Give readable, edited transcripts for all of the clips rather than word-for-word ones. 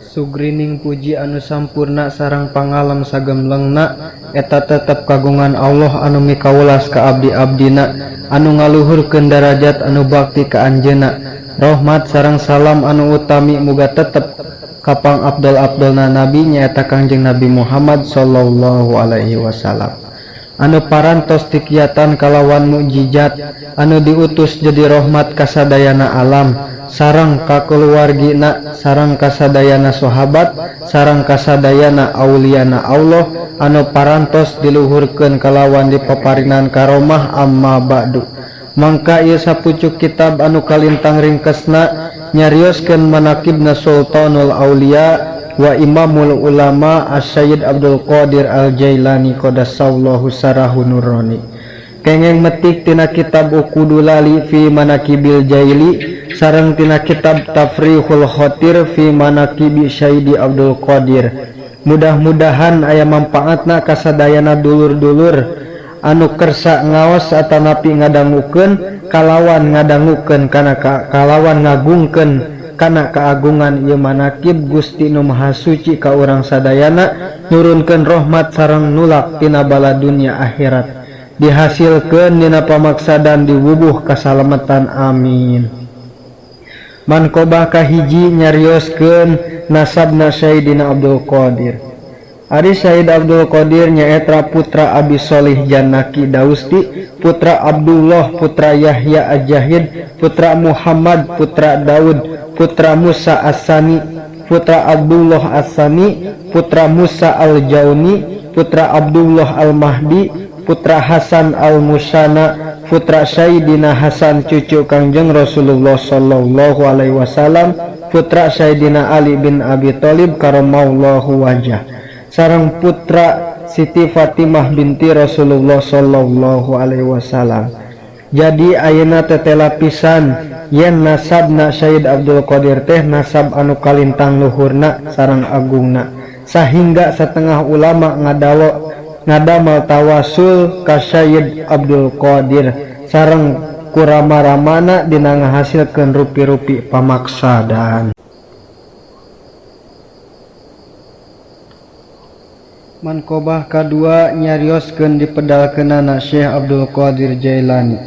Sugrining puji anu sampurna sareng pangalem sagemlengna eta tetep kagungan Allah anu mikawulas ka abdi-abdina anu ngaluhurkeun darajat anu bakti ka anjeunna. Rahmat sareng salam anu utami muga tetep ka pangabdol-abdolna nabi nyaeta Kangjeng Nabi Muhammad sallallahu alaihi wasallam anu parantos tikiatan kalawan mukjizat anu diutus jadi rahmat kasadayana alam sareng kakeluargina sareng kasadayana sahabat sareng kasadayana auliana Allah anu parantos diluhurkeun kalawan dipaparinan karomah. Amma ba'du. Mangka ieu sapucuk kitab anu kalintang ringkesna nyarioskeun manaqibna Sultanul Aulia wa Imamul Ulama As-Sayyid Abdul Qadir Al-Jailani qaddasallahu sarahu nurani. Kengeng metik tina kitab Uqudulali fi Manaqibil Jaili sareng tina kitab Tafrihul Khatir fi Manaqibi Sayyidi Abdul Qadir. Mudah-mudahan aya manfaatna kasadayana dulur-dulur anu kersa ngaos atanapi ngadangukeun kalawan ngadangukeun kana kalawan ngagungkeun kana keagungan ieu manaqib Gusti Nu Maha Suci ka urang sadayana, nurunkeun rahmat sareng nulak tina bala dunya akhirat, dihasilkeun dina pamaksadan diwubuh kasalamatan. Amin. Manqobah kahiji nyarioskeun nasabna Sayyidina Abdul Qadir. Ari Sayyid Abdul Qadir nyaeta putra Abi Sholih Janaki Dausti, putra Abdullah, putra Yahya Al-Jahid, putra Muhammad, putra Daud, putra Musa As-Sani, putra Abdullah As-Sani, putra Musa Al-Jauni, putra Abdullah Al-Mahdi, putra Hasan Al-Musana, putra Sayyidina Hasan cucu Kangjeng Rasulullah sallallahu alaihi wasallam, putra Sayyidina Ali bin Abi Thalib karamallahu wajah, sareng putra Siti Fatimah binti Rasulullah sallallahu alaihi wasallam. Jadi ayeuna tetela pisan yen nasabna Sayyid Abdul Qadir teh nasab anu kalintang luhurna sareng agungna, sahingga setengah ulama ngadamel tawasul ka Sayyid Abdul Qadir sareng kurama-ramana dina ngahasilkeun rupi-rupi pamaksadan. Manqobah kadua nyarioskeun dipedalkeunana Syekh Abdul Qadir Jailani.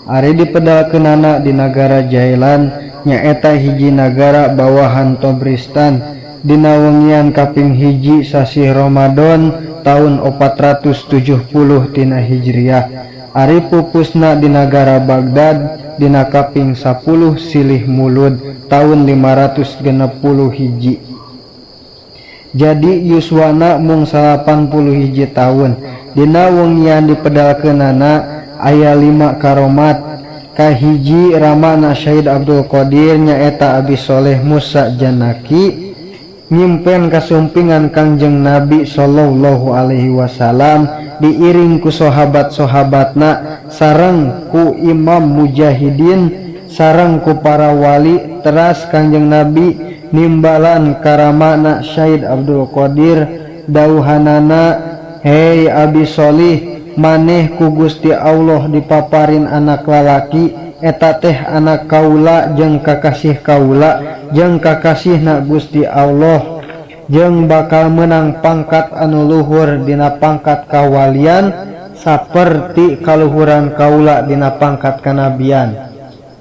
Ari dipedalkeunana di nagara Jailan nyaeta hiji nagara bawahan Tobristan dina wengian kaping hiji sasih Ramadan tahun 470 tina Hijriah. Ari pupusna di nagara Baghdad dina kaping 10 silih Mulud tahun 560 hiji. Jadi yuswana mung 81 tahun. Dina wengian dipedalkeunana aya 5 karomat. Kahiji ramana Syahid Abdul Qadir nyaeta Abi Soleh Musa Janaki nyimpen kasumpingan Kangjeng Nabi sallallahu alaihi wasallam diiring ku sahabat-sahabatna sareng ku imam mujahidin sareng ku para wali. Teras Kangjeng Nabi nimbalan karamana Syahid Abdul Qadir dauhanana, hei Abi Solih, maneh ku Gusti Allah dipaparin anak lalaki eta teh anak kaula jeung kakasih kaula jeung kakasihna Gusti Allah jeung bakal menang pangkat anu luhur dina pangkat kawalian saperti kaluhuran kaula dina pangkat kanabian.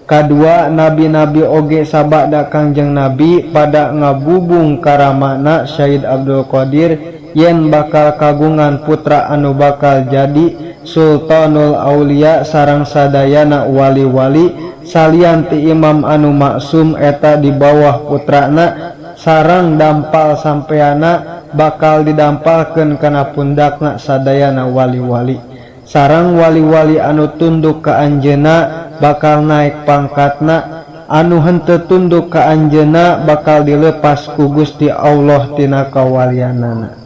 Kadua, nabi-nabi oge sabada Kangjeng Nabi pada ngabubung karamana Syahid Abdul Qadir yen bakal kagungan putra anu bakal jadi Sultanul Aulia sareng sadayana wali-wali salian ti imam anu maksum eta di bawah putrana sareng dampal sampeana bakal didampalkeun kana pundakna sadayana wali-wali sareng wali-wali anu tunduk ka anjeunna bakal naik pangkatna, anu henteu tunduk ka anjeunna bakal dilepas ku Gusti Allah tina kawalianana.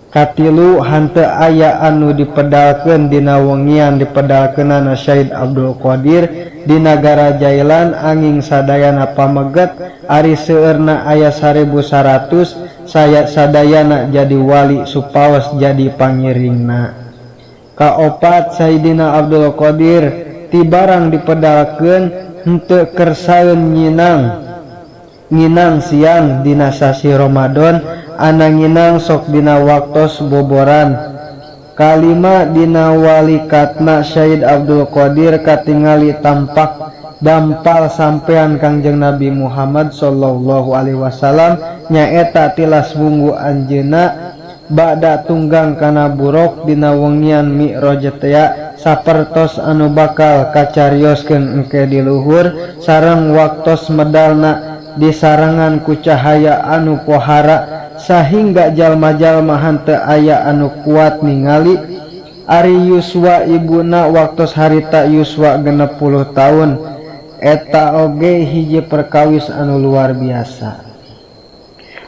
Katilu, henteu aya anu dipedalkeun dina wengian dipedalkeunana Syahid Abdul Qadir di nagara Jailan angin sadayana pameget ari seueurna aya 1100 saya sadayana jadi wali supaos jadi pangiringna. Kaopat, Sayyidina Abdul Qadir ti barang dipedalkeun henteu kersaeun nyinang Nginang siang dina sasih Ramadan ananginang sok dina waktos boboran. Kalima dina walikatna Syed Abdul Qadir katingali tampak dampal sampean Kangjeng Nabi Muhammad sallallahu alaihi wasallam nyaeta tilas wunggu anjeunna bada tunggang kana buruk dina wengian Mi'raj tea sapertos anu bakal kacarioskeun engke di luhur sareng waktos medalna disarengan ku cahaya anu pohara sahingga jalma-jalma henteu aya anu kuat ningali. Ari yuswa ibuna waktos harita yuswa 60 tahun eta oge hiji perkawis anu luar biasa.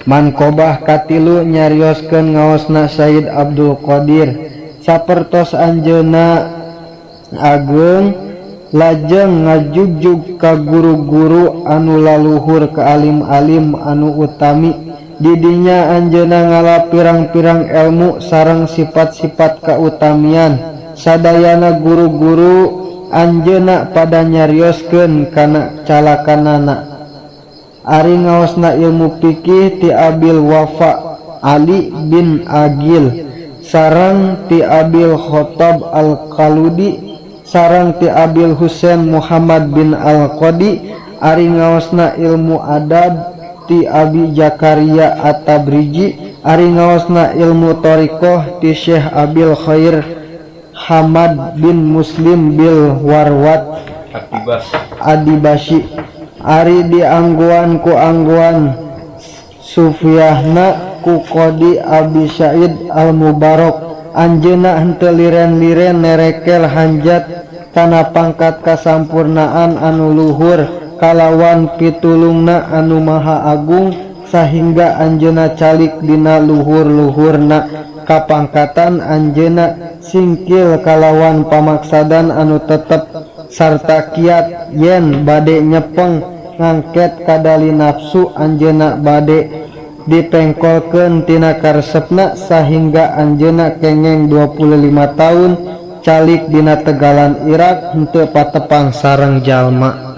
Manqobah katilu nyarioskeun ngaosna Sayyid Abdul Qadir sapertos anjeunna ageung lajeng ngajugjug ka guru-guru anu laluhur ka alim-alim anu utami. Didinya anjeunna ngala pirang-pirang ilmu sareng sifat-sifat kautamian. Sadayana guru-guru anjeunna pada nyarioskeun kana calakanana. Ari ngaosna ilmu fikih ti Abil Wafa Ali bin Agil sareng ti Abil Khattab Al-Qaludi sareng ti Abil Husain Muhammad bin Al-Qadi. Ari ngaosna ilmu adab ti Abi Zakaria At-Tabriji. Ari ngaosna ilmu thariqah ti Syekh Abil Khair Hamad bin Muslim bil Warwat Adibasi. Ari diangguan ku angguan Sufyahna ku Qadi Abi Sa'id Al-Mubarak. Anjeunna henteu liren-liren nerekel hanjat kana pangkat kasampurnaan anu luhur kalawan pitulungna anu maha agung sahingga anjeunna calik dina luhur-luhurna kapangkatan anjeunna singkil kalawan pamaksadan anu tetep sarta kiat yen bade nyepeng ngangket kadali nafsu anjeunna bade dipengkolkeun tina karesepna sahingga anjeunna kengeng 25 tahun calik dina tegalan Irak henteu patepang sareng jalma.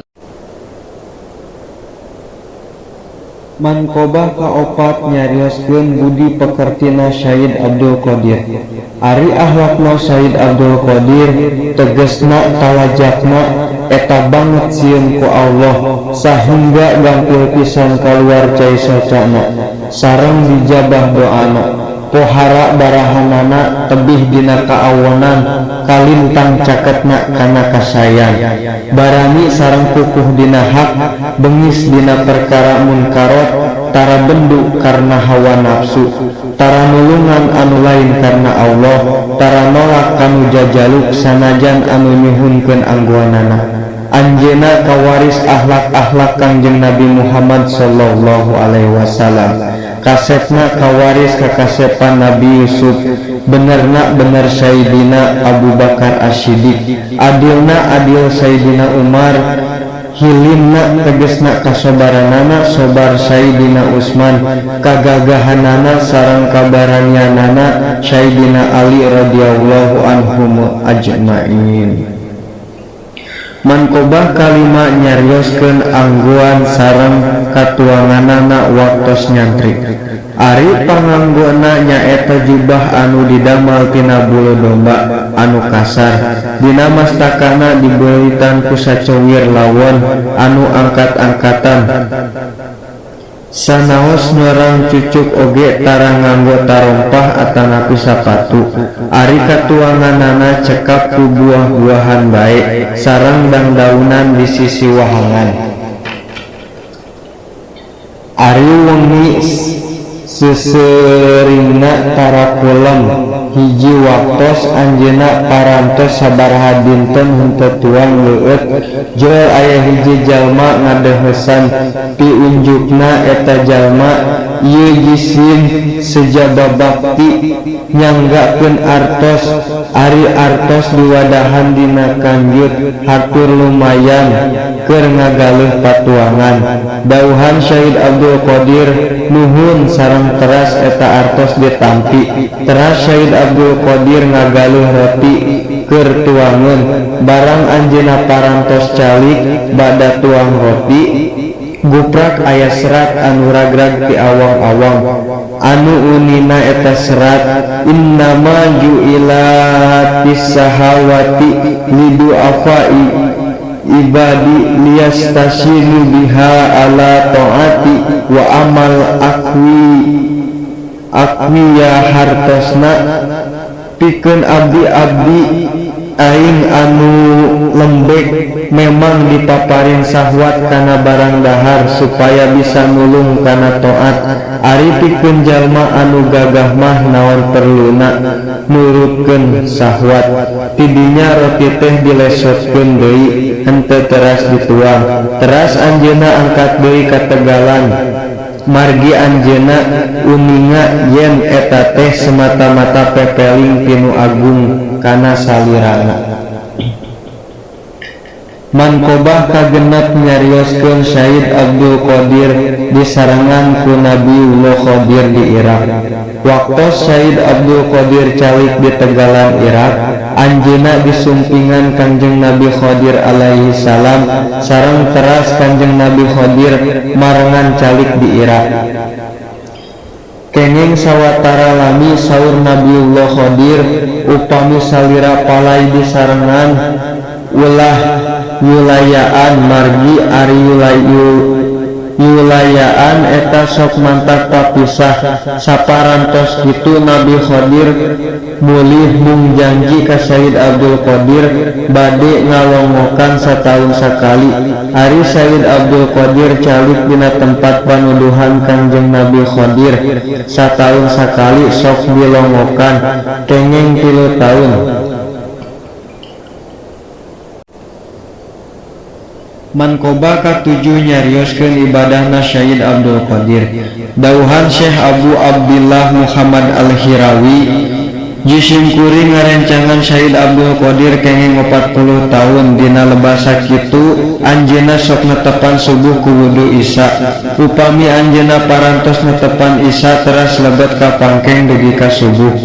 Manqobah kaopat nyarioskeun budi pekertina Syed Abdul Qadir. Ari akhlakna Syed Abdul Qadir tegesna talajakna eta banget sieun ku Allah sahingga gampil pisan kaluar cai socana sareng dijabah doana. Pohara barahanana tebih dina kaawonan kalintang caketna kana kasayan. Barani sareng kukuh dina hak bengis dina perkara munkarot tara bendu karena hawa nafsu tara nulungan anu lain karena Allah tara nolak kanu jajaluk sanajan anu nyuhunkeun angguanana. Anjeunna kawaris akhlak-akhlak Kangjeng Nabi Muhammad sallallahu alaihi wasallam. Kasepna kawaris kakasepan Nabi Yusuf, benerna bener Sayyidina Abu Bakar As-Siddiq, adilna adil Sayyidina Umar, hilimna tegesna kasobaranana sobar Sayyidina Utsman, kagagahanana sareng kabaranianana Sayyidina Ali radhiyallahu anhum ajmain. Manqobah kalima nyarioskeun angguan sareng katuanganana waktos nyantri. Ari panganggona nyaeta jubah anu didamal tina bulu domba anu kasar. Dina mastakana dibeulitan ku sacowir lawon anu angkat-angkatan. Sanaos nyorang cucuk oge tara nganggo tarompah atanapi sapatu. Ari katuanganana cekap ku buah-buahan bae sareng dangdaunan di sisi wahangan. Ari wengi seseuringna tara kulem hiji waktos anjeunna parantos sabaraha dinten henteu tuang leueut jol aya hiji jalma ngadeheusan piunjukna eta jalma ieu jisim sejaba bakti nyanggakeun artos. Ari artos diwadahan dina kanjut hatur lumayan keur ngagaleuh patuangan. Dauhan Syed Abdul Qadir nuhun sareng teras eta artos ditampi. Teras Syed Abdul Qadir ngagaleuh roti keur tuangeun barang anjeunna parantos calik bada tuang roti. Guprak aya serat anu ragrag ti awang-awang anu unina eta serat innama ju'ilatis sahawati lidu'afai ibadi liyastasinu biha ala ta'ati wa amal akwiya hartosna pikeun abdi-abdi aing anu lembek memang dipaparin sahwat kana barang dahar supaya bisa nulung kana taat. Ari pikeun jalma anu gagah mah naon perluna nurutkeun sahwat. Tidinya roti teh dilesotkeun deui henteu teras dituang. Teras anjeunna angkat deui ka tegalan. Margi anjeunna uninga yen eta teh semata-mata pepeling tinu agung kana salirana. Manqobah kagenep nyarioskeun Syed Abdul Qadir disarengan ku Nabiullah Khadir di Irak. Waktos Syed Abdul Qadir calik di Tegalan Irak, anjeunna disumpingan Kanjeng Nabi Khadir alaihi salam sareng teras Kanjeng Nabi Khadir marengan calik di Irak. Kenging sawatara lami saur Nabiullah Khadir upami salira palai disarengan ulah yulayaan margi ari yulayaan eta sok mantak papisah. Saparantos kitu Nabi Khadir mulih mung janji ka Sayyid Abdul Qadir bade ngalongokan sataun sakali. Ari Sayyid Abdul Qadir calik dina tempat panuduhan Kanjeng Nabi Khadir sataun sakali sok dilongokan kenging 3 taun. Manqobah katujuh nyarioskeun ibadahna Syed Abdul Qadir. Dauhan Syekh Abu Abdillah Muhammad Al-Hirawi jisimkuring ngarencangan Syed Abdul Qadir kenging 40 tahun. Dina lebasa kitu anjeunna sok netepan subuh ku wudu isya. Upami anjeunna parantos netepan isya teras lebet ka pangkeng dugi ka subuh.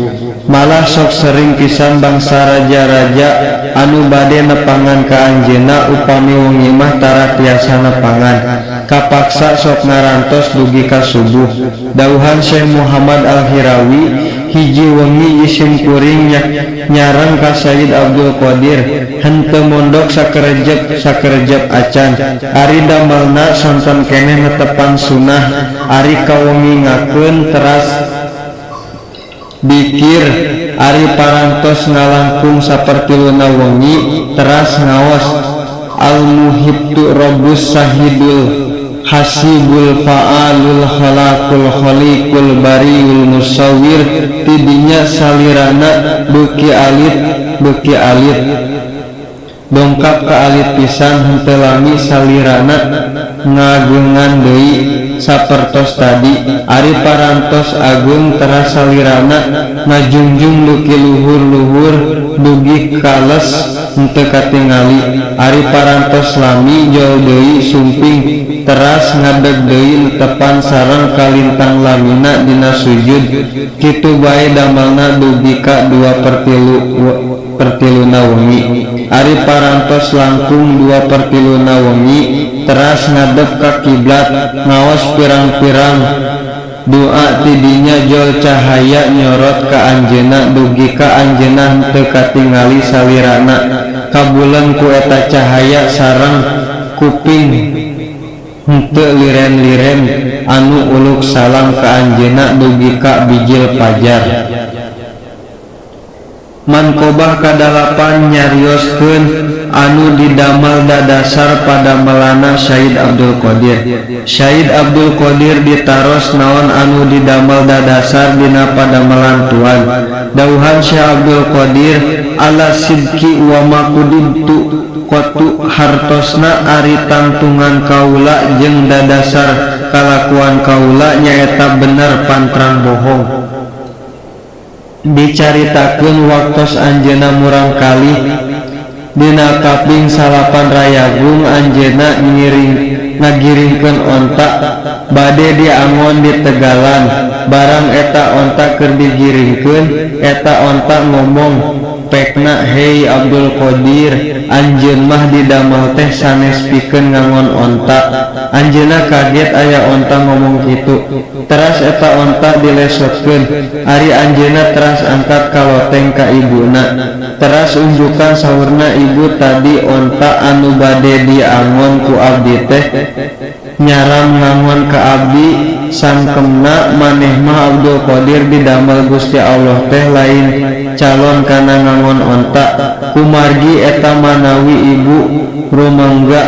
Malah sok sering pisan bangsa raja-raja anu bade nepangan ka anjeunna upami wengi mah tara tiasa nepangan, kapaksa sok ngarantos dugi ka subuh. Dauhan Syekh Muhammad Al-Hirawi hiji wengi isim kuring nyareng ka Sayyid Abdul Qadir henteu mondok sakerejep acan. Ari damelna sonten keneh netepan sunah, ari kawengingakeun teras dikir, ari parantos ngalangkung sapertiluna wengi teras ngaos al-muhibtu rabbus sahidul hasibul fa'alul khalaqul khaliqul bariul musawwir. Tidinya salirana beuki alit dongkap ka alit pisan henteu lami salirana ngagengan deui sapertos tadi. Ari parantos agung teras salirana ngajungjung duki luhur-luhur dugi kales henteu katingali. Ari parantos lami jauh deui sumping teras ngadeg deui netepan sareng kalintang lamina dina sujud. Kitu bae damelna dugi ka 2/3 wengi. Ari parantos langkung 2/3 wengi teras ngadep ka kiblat ngaos pirang-pirang doa. Tidinya jol cahaya nyorot ka anjeunna dugi ka anjeunna henteu katingali salirana. Kabulen ku eta cahaya sareng kuping henteu liren-liren anu uluk salam ka anjeunna dugi ka bijil pajar. Manqobah kadalapan nyarioskeun anu didamel dadasar padamelana Syed Abdul Qadir. Syed Abdul Qadir ditaros naon anu didamel dadasar dina padamelan tuan. Dauhan Syekh Abdul Qadir ala sidki wa maqudibtu qatu hartosna ari tangtungan kaula jeung dadasar kalakuan kaula nyaeta bener pantrang bohong. Dicaritakeun waktos anjeunna murang kali dina kaping salapan rayagung anjeunna ngagiringkeun onta bade diangon di tegalan. Barang eta onta keur digiringkeun eta onta ngomong Pekna Hei Abdul Qadir anjeun mah didamel teh sanes pikeun ngangon onta. Anjeunna kaget aya onta ngomong kitu. Teras eta onta dilesotkeun. Ari anjeunna teras angkat ka loteng ka ibuna. Teras unjukan saurna ibu tadi onta anu bade diangon ku abdi teh nyaram ngangon ka abdi sangkemna maneh mah Abdul Qadir didamel Gusti Allah teh lain calon kana ngangon onta kumargi eta manawi ibu rumangga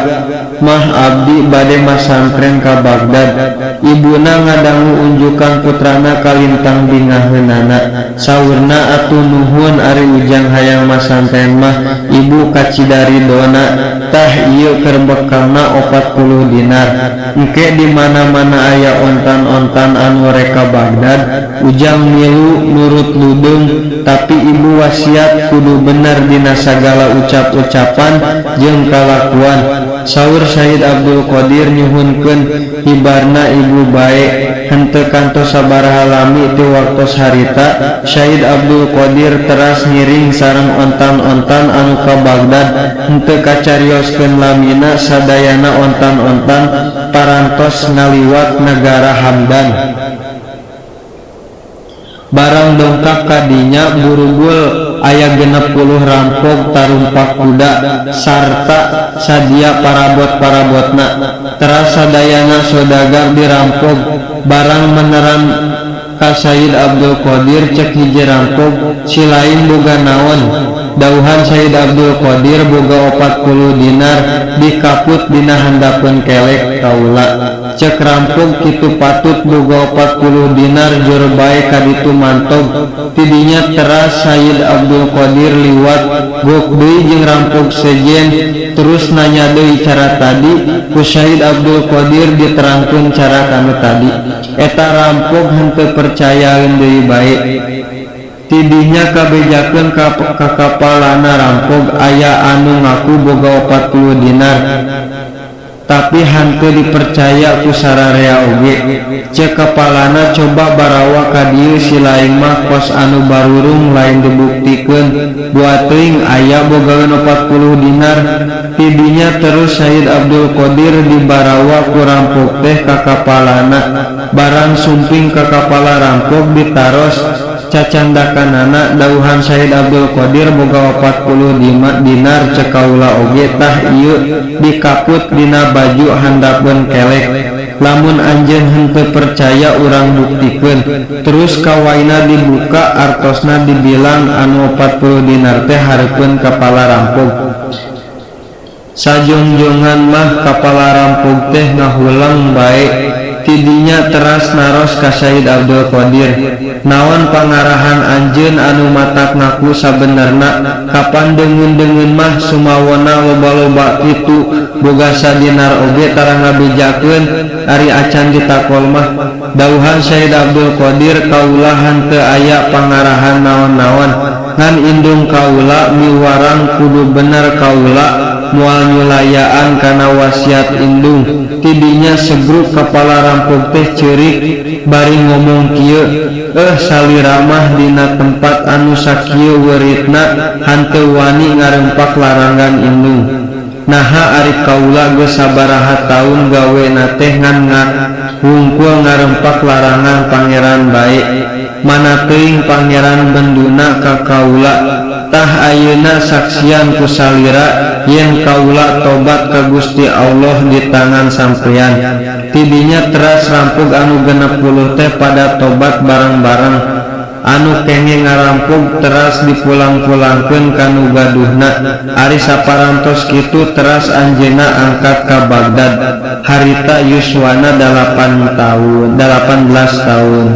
mah abdi bade masantren ka Baghdad. Ibuna ngadangu unjukan putrana kalintang bingaheunana saurna atuh nuhun ari ujang hayang masantren mah ibu kacida ridona tah ieu keur bekalna 40 dinar engke di mana-mana aya ontan-ontan anu rek ka Baghdad ujang milu nurut ludeung tapi ibu wasiat kudu bener dina sagala ucap-ucapan jeung kalakuan. Saur Sayyid Abdul Qadir nyuhunkeun hibarna ibu bae. Henteu kantos sabaraha lami ti waktos harita Sayyid Abdul Qadir teras ngiring sareng ontan-ontan anu ka Baghdad. Henteu kacarioskeun lamina sadayana ontan-ontan parantos ngaliwat nagara Hamdan. Barang dongkap ka dinya burugul aya 60 rampog tarumpak kuda sarta sadia parabot-parabotna. Teras sadayana sodagar dirampog. Barang meneran ka Sayyid Abdul Qadir cek hiji rampog si lain boga naon. Dauhan Sayyid Abdul Qadir boga 40 dinar dikaput dina handapeun kelek kaula. Cek rampog kitu patut boga 40 dinar jur bae kaditu mantog. Tidinya teras Sayyid Abdul Qadir liwat gok deui jeung rampog sejen terus nanya deui cara tadi ku Sayyid Abdul Qadir diterangkeun cara kanu tadi. Eta rampog henteu percayaeun deui bae. Tidinya kabejakeun ka kapalana rampog aya anu ngaku boga 40 dinar tapi hanteu dipercaya ku sararea oge. Ceuk kapalana coba barawa ka dieu si lain mah kos anu barurung lain dibuktikeun buat teuing aya bogaeun 40 dinar. Tidinya terus Sayyid Abdul Qadir dibarawa ku rampog teh ka kapalana. Barang sumping ka kapala rampog ditaros cacandakanana dauhan Sayyid Abdul Qadir boga 40 dinar cek kaula oge tah ieu dikaput dina baju handapeun kelek. Lamun anjeun henteu percaya urang buktikeun. Terus kawaina dibuka artosna dibilang anu 40 dinar teh hareupeun kapala rampog. Sajongjongan mah kapala rampog teh ngahulang bae. Tidinya teras naros ka Sayyid Abdul Qadir naon pangarahan anjeun anu matak ngaku sabenerna kapan deungeun-deungeun mah sumawona loba-loba kitu boga sadinar oge tara ngabejakeun ari acan ditakol mah. Dauhan Sayyid Abdul Qadir kaula henteu aya pangarahan naon-naon ngan indung kaula miwarang kudu bener kaula moal nyulayaan kana wasiat indung. Tidinya segruk kepala rampog teh ceurik bari ngomong kieu salira mah dina tempat anu sakieu weuritna hanteu wani ngarempak larangan indung. Naha ari kaula geus sabaraha taun gawena teh ngan wungkul ngarempak larangan pangeran bae. Mana teuing pangeran benduna ka kaula. Tah ayeuna saksian ku salira yen kaula tobat ka Gusti Allah di tangan sampeyan. Tidinya teras rampug anu 60 teh pada tobat bareng-bareng. Anu kenging ngarampug teras dipulang-pulangkeun ka nu gaduhna. Ari saparantos kitu teras anjeunna angkat ka Baghdad. Harita yuswana 8 tahun, 18 tahun.